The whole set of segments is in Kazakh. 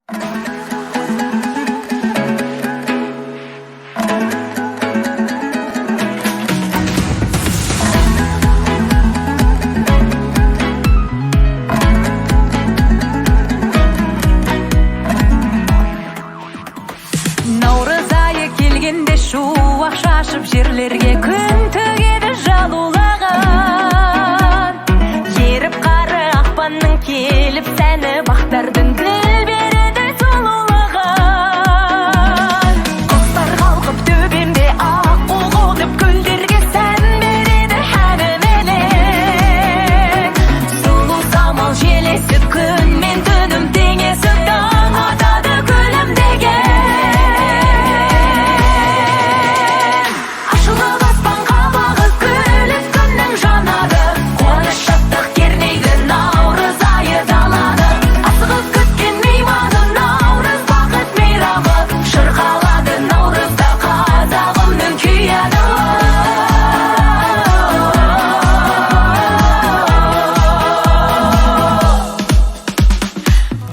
Наурыз айы келгенде шуақ шашып жерлерге күн төгеді жалулаған. Еріп қары ақпанның келіп сәні, бақтардың гүл береді сұлулығын. Құстар қалқып төбемде, аққу қонып гүлдерге сән береді әніменен. Сұлу самал жел есіп, күн мен түнім теңесіп, таң атады күлімдеген. Ашылып аспан қабағы, күліп күннің жанары, қуаныш, шаттық кернейді наурыз айы даланы. Асығып күткен мейманы наурыз, бақыт мейрамы шырқалады наурызда қазағымның күй әні.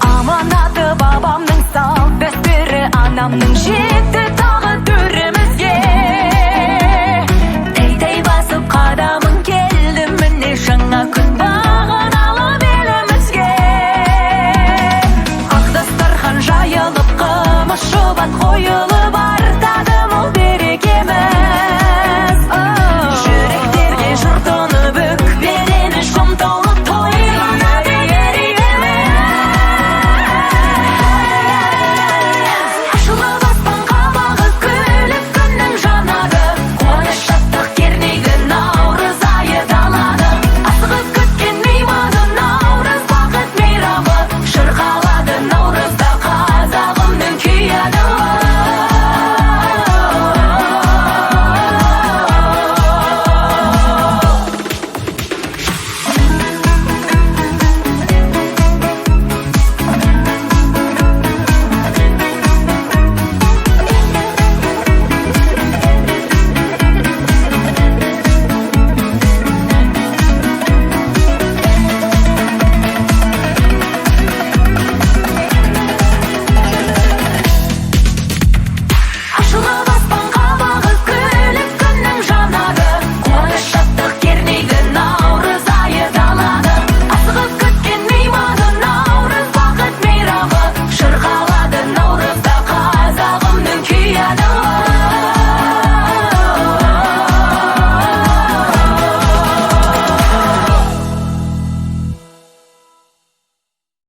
Аманаты бабамның, салт дәстүрі анамның жетті тағы төрімізге. Тәй тәй басып қадамың келді міне жаңа күн бағын.